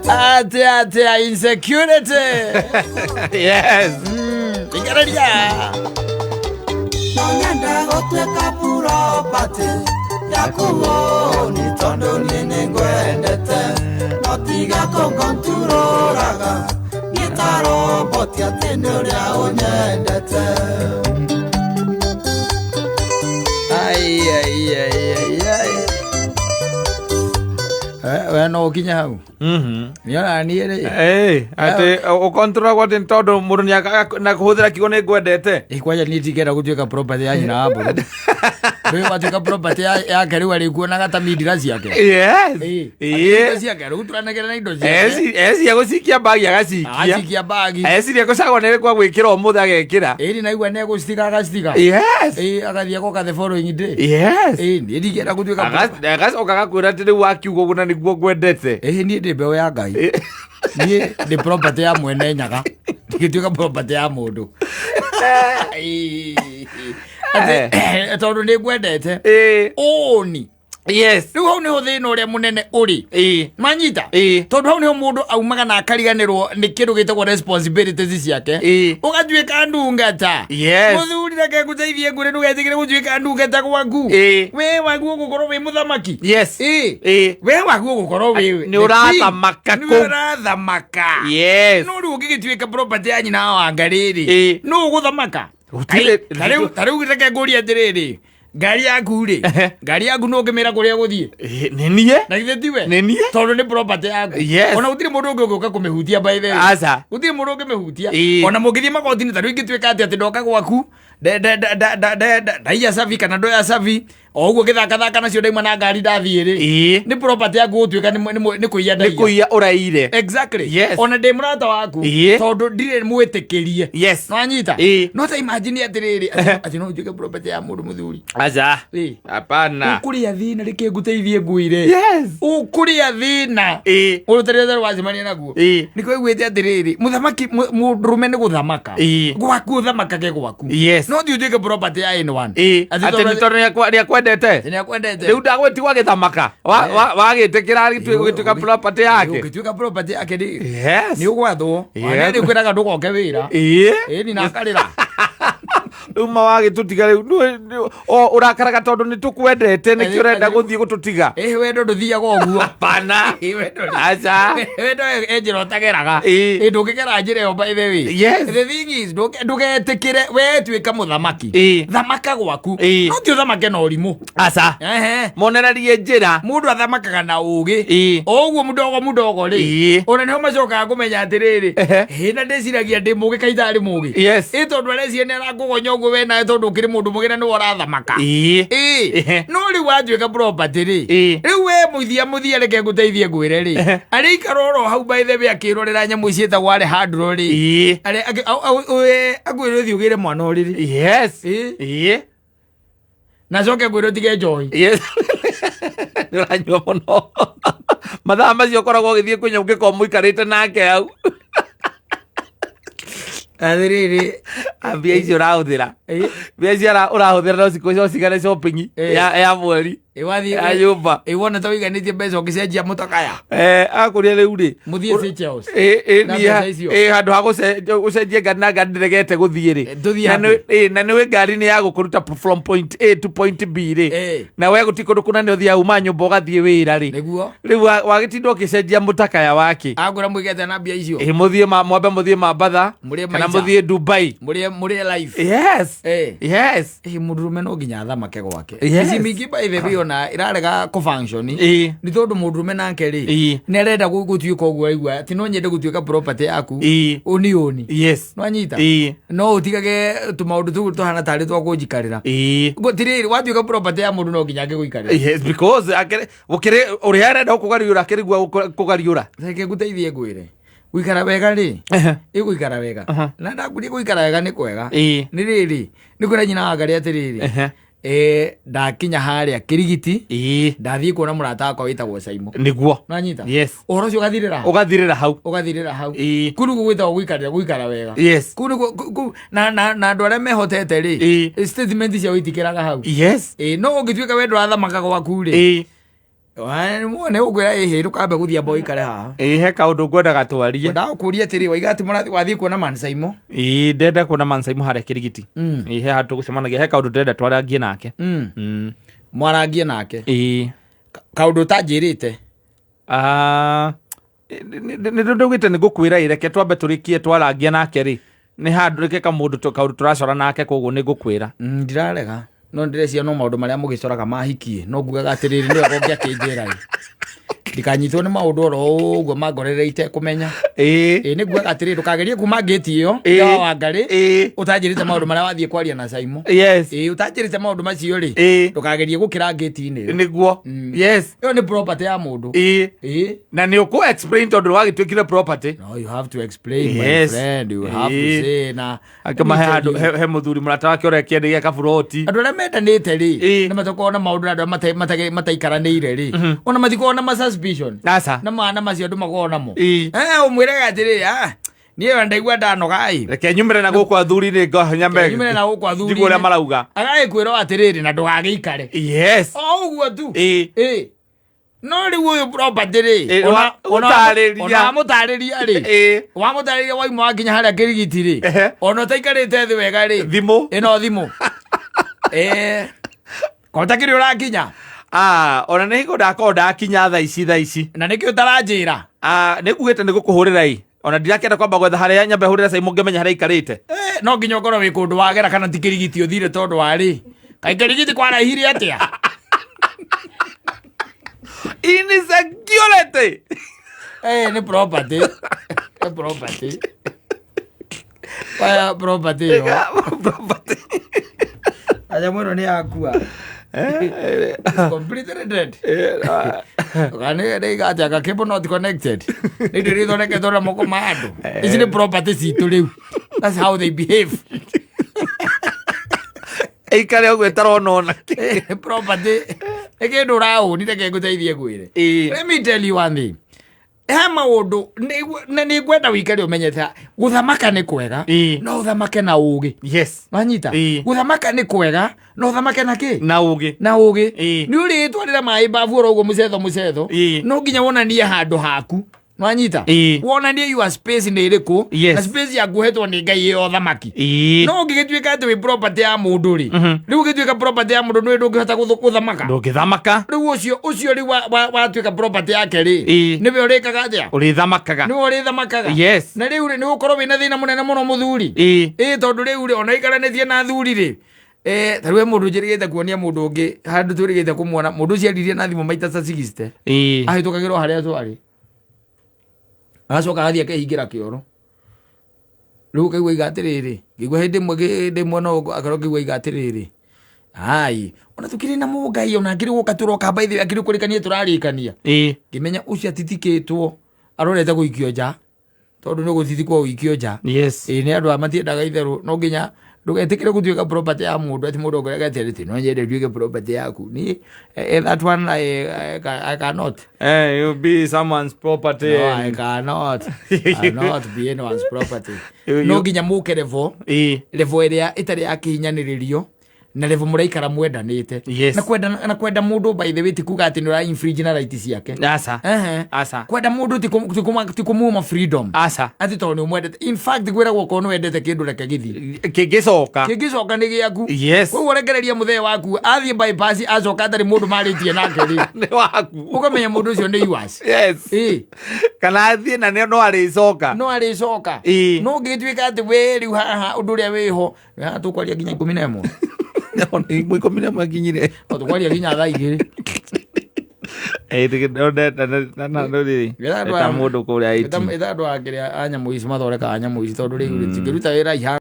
Atia atia insecurity. Yes. Ikararia. Ai ai ai ai ai. We no ũkinye hau. Nĩona niĩ rĩ. Ĩĩ, atĩ ũkontrolagwo atĩ nĩ tondũ mũndũ nĩ na kũhũthĩra kiugo nĩ ngwendete. Ĩ kwanja niĩ ndingĩenda gũtuĩka property ya nyina wa mbũrũ. Rĩu watuĩka property yake rĩu arĩkuonaga ta mindira ciake. Yes. Ĩ, Ĩĩ. indo ciake rĩu tũranegera na indo ciake. Eciria gũcikia mbagi agacikia. Acikia mbagi. Eciria gũcagwo nĩ kwa gwĩkĩra ũmũthĩ agekĩra. Ĩni naigua nĩ egũcitiga agacitiga. Yes. Ĩ agathiĩ agoka the following day. Yes. Ĩ niĩ ndingĩenda gũtuĩka Agacoka agakwĩra atĩ rĩu wakiuga ũguo na nĩguo ngwendete. Ĩ niĩ ndĩ mbeũ ya Ngai. Niĩ ndĩ property ya mwene nyaga. Ndingĩtuĩka property ya mũndũ. Ĩ, atĩ tondũ nĩ ngwendete. Ĩĩ. Ũni. Yes. Rĩu hau nĩho thĩna ũrĩa mũnene ũrĩ. Ĩĩ. Manyita. Ĩĩ. Tondũ hau nĩho mũndũ aumaga na akariganĩrwo nĩ kĩndũ gĩtagwo responsibilities ciake. Ĩĩ. Ũgatuĩka ndungata. Yes. Mũthuri reke ngũteithie ngũrĩ ndũgetĩkĩre gũtuĩka ndungata gwaku. Ĩĩ. We wagu ũgũkorwo wĩ mũthamaki. Yes. Ĩĩ. Ĩĩ. We wagu ũgũkorwo wĩ Nĩ ũrathamaka Nĩ kũu. ũrathamaka. Yes. No rĩu ũngĩgĩtuĩka property ya nyina wa anga rĩrĩ. Ĩĩ. Nũ ũgũthamaka? Gũtirĩ- Ta rĩu reke ngũrie atĩrĩrĩ. Ngari yaku rĩ. Ehe. Ngari yaku nũ ũngĩmĩra kũrĩa ũgũthiĩ? Ĩĩ, nĩ niĩ. Na githĩ tiwe? Nĩ niĩ. Tondũ nĩ property yaku. Yes. Ona gũtirĩ mũndũ ũngĩ ũngĩũka kũmĩhutia by the way. Aca. Gũtirĩ mũndũ ũngĩmĩhutia. Ĩĩ. Ona mũngĩthiĩ magoti-inĩ ta rĩu ingĩtuĩka atĩ atĩ ndoka gwaku ndaiya cabi kana ndoya cabi o ũguo ngĩthakathaka nacio ndaima na ngari ndathiĩ rĩ. Ĩĩ. Nĩ property yaku gũtuĩka nĩ kũiya Nĩ ndaiya. kũiya ũraire. Exactly. Yes. Ona ndĩ mũrata waku Ĩĩ. tondũ ndirĩ mwĩtĩkĩrie. Yes. Nwanyita? Ĩĩ. No ta imagine atĩrĩrĩ atĩ atĩ no njuĩke property ya mũndũ mũthuri. Aca. Ĩĩ. Hapana. Ũkũrĩa thĩna reke ngũteithie ngwĩre. Yes. Ũkũrĩa thĩna. Ĩĩ. Ũrũtarĩte wacemania naguo. Ĩĩ. Nĩkĩo iguĩte atĩrĩrĩ mũthamaki mũndũrũme nĩ gũthamaka. Ĩĩ. Gwaku ũthamakage gwaku. Yes. No ti ũtuĩke property ya anyone. Ĩĩ. Atĩ Atĩ tondũ nĩ tondũ nĩakwendete. nĩakwendete. Rĩu ndagwĩtigwo agĩthamaka. Wagĩtĩkĩra gĩtuĩka property yake. Ũngĩtuĩka property yake rĩ. Yes. Nĩ ũgwathwo. Yes. Ona nĩ kwĩraga ndũgoke wĩra. Ĩĩ. Ĩĩ ni na akarĩra. Rĩu ma wagĩtũtiga rĩu o ũrakaraga tondũ nĩ tũkwendete nĩkĩo ũrenda gũthiĩ gũtũtiga. Ĩĩ wendo ndũthiaga ũguo. Hapana. Ĩĩ wendo Aca. wendo ĩ njĩra ũtageraga. Ĩĩ. Ĩĩ ndũngĩgera njĩra ĩyo by the way. Yes. The thing is ndũgetĩkĩre we tuĩka mũthamaki. Ĩĩ. Thamaka gwaku. Ĩĩ. No ti ũthamake na ũrimũ. Aca. Ehe. Monererie njĩra. Mũndũ athamakaga na ũgĩ. Ĩĩ. O ũguo mũdogo mũdogo rĩ. Ĩĩ. Ona nĩho macokaga kũmenya atĩrĩrĩ. Ehe. Ĩ na ndĩciragia ndĩ mũgĩ kaĩ itarĩ mũgĩ. Yes. Ĩ tondũ areciria nĩ arakũgonya ũguo we nawe tondũ ũkĩrĩ mũndũ mũgĩ na nĩwe ũrathamaka. Ĩĩ. Ĩĩ. Ehe. No rĩu watuĩka property rĩ. Ĩĩ. Rĩu we mũthia mũthia reke ngũteithie ngwĩre rĩ. Ehe. Arĩikara oro hau by the way akĩrorera nyamũ ciĩtagwo Alejandro rĩ. Ĩĩ. Akwĩre ũthiĩ ũgĩre mwana ũrĩrĩ. Yes. Ĩĩ. Ĩĩ. Na coke ngwĩre ũtige njohi. Yes. Nĩ ũranyua mũno. Mathaa macio ũkoragwo ũgĩthiĩ kũnyua ũngĩkorwo mũikarĩte nake hau. Atĩrĩrĩ. Mbia icio ũrahũthĩra. Ĩĩ. Mbia icio ũrahũthĩra no cigane shopping Ĩĩ. ya mweri. Ĩ wathiĩ Ya nyũmba. Ĩ wona ta ũiganĩtie mbeca ũngĩcenjia mũtakaya. Akũria rĩu rĩ. Mũthiĩ Seychelles. Ĩ Na niĩ mbeca icio. ĩ handũ ha gũcenjia ngari na ngari ndĩregete gũthiĩ rĩ. Eh, tũthiĩ Na happy. na nĩwĩ ngari nĩ ya gũkũruta from point A to point B rĩ. Ĩ. Na we gũtirĩ kũndũ kũnene ũthiaga uma nyũmba ũgathiĩ wĩra rĩ. Nĩguo. Rĩu wagĩtinda ũgĩcenjia mũtakaya wake. Akwĩra mũigete na mbia icio. Ĩ mũthiĩ mwambe mũthiĩ Mambatha Mũrĩe kana maica. mũthiĩ Dubai. Mũrĩe mũrĩe life. Yes. Ĩ. Yes. Ĩ mũndũrũme no nginya athamake gwake. Yes. Mĩciĩ mĩingĩ by the way ona ĩrarega kũ function. Ĩ. Nĩ tondũ mũndũrũme nake rĩ. Ĩ. Nĩ arenda gũtuĩka ũguo aigua atĩ no nyende gũtuĩka property yaku. Ĩ. Ũni ũni. Yes. Nwanyita. Ĩ. No ũtigage tũmaũndũ tũu tũhana tarĩ twa kũnjikarĩra. Ĩ. Gũtirĩ watuĩka property ya mũndũ no nginya angĩgũikarĩra. Yes, because gũkĩrĩ ũrĩa arenda gũkũgariũra akĩrigua kũgariũra. Reke ngũteithie ngwĩre. Gũikara wega rĩ. Ĩgũikara wega. Na ndakwĩria gũikara wega nĩ kwega. Ĩ. Nĩ rĩrĩ, nĩ kwĩra nyina wa Ngarĩ atĩrĩrĩ. Ndakinya harĩa Kĩrigiti. Ĩ. Ndathiĩ kuona mũrata wakwa wĩtagwo Saimo. Nĩguo. Nanyita? Yes. Ũhoro ũcio ũgathirĩra hau. Ũgathirĩra hau. Ũgathirĩra hau. Ĩ. Kũu nĩguo gwĩtagwo gũikarĩra gũikara wega. Yes. Kũu nĩguo na na na andũ arĩa mehotete rĩ. Ĩ. Statement ciao itikĩraga hau. Yes. Ĩ no ũngĩtuĩka we ndũrathamaka gwaku rĩ. Ĩ. Nĩ ũkwĩra ĩhĩ ndũkambe gũthiĩ amba ũikare haha. Ĩĩ, he kaũndũ ngwendaga twarie. Ndagũkũria atĩrĩ, waiga atĩ mũrathi wathiĩ kuona Mansaimo. Ĩĩ, ndĩrenda kuona Mansaimo harĩa Kĩrigiti. Ĩĩ, he handũ tũgũcemanagia, he kaũndũ ndĩrenda twarangie nake. Mwarangie nake. Ĩĩ. Kaũndũ ũtanjĩrĩte. Ah, nĩ ndaugĩte nĩ ngũkwĩra ĩ, reke twambe tũrĩkie twarangia nake rĩ, nĩ handũ reke kamũndũ kaũndũ tũracora nake, koguo nĩ ngũkwĩra. Ndirarega no ndĩrecia no maũndũ marĩa mũgĩcoraga mahikie no ngugaga atĩrĩrĩ, nĩ wega ũngĩakĩnjĩra ĩ, ndikanyitwo nĩ maũndũ oro ũguo mangorere itekũmenya. Ĩĩ. Ĩ, nĩ ngugaga atĩrĩrĩ, ndũkagerie kuma ngĩti ĩyo Ĩĩ. ya Wangarĩ Ĩĩ. ũtanjĩrĩte maũndũ marĩa wathiĩ kwaria na Saimo. Yes. Ĩ, ũtanjĩrĩte maũndũ macio rĩ, Ĩĩ. ndũkagerie gũkĩra ngĩti-inĩ ĩyo. Nĩguo. Yes. Ĩyo nĩ property ya mũndũ. Ĩĩ. Ĩ. Na nĩ ũkũ explain tondũ wagĩtuĩkire property. No, you have to explain, my Yes. friend. You have to Ĩĩ. say na Akĩmahe handũ he mũthuri mũrata wake ũrĩa kĩendegia kaburoti. Andũ arĩa mendanĩte rĩ, Ĩĩ. nĩ matakoragwo na maũndũ na andũ arĩa mataikaranĩire rĩ, ona matikoragwo na ma suspicion Aca. Na mana macio andũ makoragwo namo. Ĩĩ. Eh, ũmwĩraga atĩrĩrĩ, ah, niĩ ona ndaigua ndanoga ĩ. Reke nyumĩre na gũkũ athuri nĩ ngonyame. Nyumĩre na gũkũ athuri. Njigue ũrĩa marauga. Agagĩkwĩra atĩrĩrĩ, na ndũgagĩikare Yes. o ũguo tu. Ĩĩ. Ĩĩ. No rĩu ũyũ property rĩ, Ĩĩ, ũtarĩria. Ona wamũtarĩria rĩ, Ĩĩ. wamũtarĩria wauma wakinya harĩa kĩrigiti rĩ, Ehe. ona ũtaikarĩte thĩ wega rĩ, Thimũ. Ĩno thimũ ĩĩ, kota kĩrĩ ũrakinya. Ah, ona nĩ hingo ndakorwo ndakinya thaa ici thaa ici. Na nĩkĩ ũtaranjĩra? Ah, nĩ ngugĩte nĩ gũkũhũrĩra ĩ. Ona ndirakĩenda kwamba gwetha harĩa nyambe hũrĩre Saimo ngĩmenya harĩa aikarĩte. Eh, no nginya ũkorwo wĩ kũndũ wagera kana ti kĩrigiti ũthire, tondũ warĩ kaĩ kĩrigiti kwaraihire atĩa? Insecurity. Eh, nĩ property, nĩ property. Waya property ĩyo. Property. Aja mũno nĩ yakua. It's completely dead. Kana cable not connected. Nĩ indo iria ithondeketwo na moko ma andũ. Ici nĩ property citũ rĩu. That's how they behave. Ĩikare ũguo ĩtarona ona. Property nĩ kĩndũ ũraũni, reke ngũteithie ngwĩre. Ĩĩ. Let me tell you one thing. He maũndũ na nĩ ngwenda wĩikare ũmenyete gũthamaka nĩ kwega, Ĩĩ. no ũthamake na ũgĩ. Yes. Wanyita? Ĩĩ. Gũthamaka nĩ kwega, no ũthamake na kĩ? Na ũgĩ. Na ũgĩ. Ĩĩ. Nĩ ũrĩtwarĩra maĩ mbabu oro ũguo mũcetho mũcetho. Ĩĩ. No nginya wonanie handũ haku, wanyita? Ĩĩ. Wonanie your space nĩ ĩrĩkũ. Yes. Na space yaku ũhetwo nĩ Ngai ĩyo thamaki. Ĩĩ. No ũngĩgĩtuĩka atĩ wĩ property ya mũndũ rĩ, rĩu ũgĩtuĩka property ya mũndũ, nĩ ndũngĩhota gũthamaka. Ndũngĩthamaka. Rĩu ũcio rĩu watuĩka property yake rĩ, Ĩĩ. nĩwe ũrĩkaga atĩa? Ũrĩthamakaga. Nĩwe ũrĩthamakaga. Yes. Na rĩu rĩ, nĩ ũgũkorwo wĩna thĩna mũnene mũno, mũthuri. Ĩĩ. Ĩĩ, tondũ rĩu rĩ, ona ikaranĩtie na athuri rĩ, eh, ta rĩu he mũndũ njĩrĩgĩte kuonia mũndũ ũngĩ handũ twĩrĩgĩte kũmuona, mũndũ ũcio aririe na thimũ maita ta 60. Ĩĩ. Ahĩtũkagĩrwo harĩa twarĩ, agacoka agathiĩ akehingĩra kĩoro. Rĩu ũkaigua iga atĩrĩrĩ, ngĩigua hĩndĩ ĩmwe ndĩ mwena ũyũ akorwo ngĩigua iga atĩrĩrĩ, ai, ona tũkĩrĩ na mũngai, ona akĩrĩ gũka tũroka by the way, akĩrĩ kũrĩkania tũrarĩkania. Ĩĩ. Ngĩmenya ũcio atitikĩtwo arorete gũikio nja, tondũ nĩ gũtitikwo ũikio nja. Yes. Ĩĩ, nĩ andũ aya matiendaga itherũ. No nginya ndũgetĩkĩre gũtuĩka property ya mũndũ, atĩ mũndũ akwĩraga atĩ no nyende nduĩke property yaku. Niĩ that one I cannot. Eh, you'll be someone's property. No, I cannot. I cannot be anyone's property. No nginya mũke level, Ĩĩ. level ĩrĩa ĩtarĩ ya kĩhinyanĩrĩrio, na level mũraikara mwendanĩte. Yes. Na kwenda mũndũ, by the way, ti kuga atĩ nĩ ũra infringe na right ciake. Aca. Ehe. Aca. Kwenda mũndũ ti kũmuma freedom Aca. atĩ tondũ nĩ ũmwendete. In fact, kwĩragwo okorwo nĩ wendete kĩndũ, reke gĩthiĩ. Kĩngĩcoka. Kĩngĩcoka nĩ gĩaku. Yes. Koguo rekereria mũthee waku athiĩ bypass, acoka atarĩ mũndũ marĩtie nake rĩ, Nĩ waku. ũkamenya mũndũ ũcio nĩ yours. Yes. Ĩĩ. Kana athiĩ na no arĩcoka. No arĩcoka. Ĩĩ. No ũngĩgĩtuĩka atĩ we rĩu haha ũndũ ũrĩa wĩho haha tũkwaria nginya 11. 11 kinyire. No tũkwaria nginya thaa 2. Ta mũndũ kũrĩa IT. Ĩta andũ a kĩrĩa a nyamũ ici mathondekaga nyamũ ici, tondũ rĩu rĩ, cingĩruta wĩra ihana.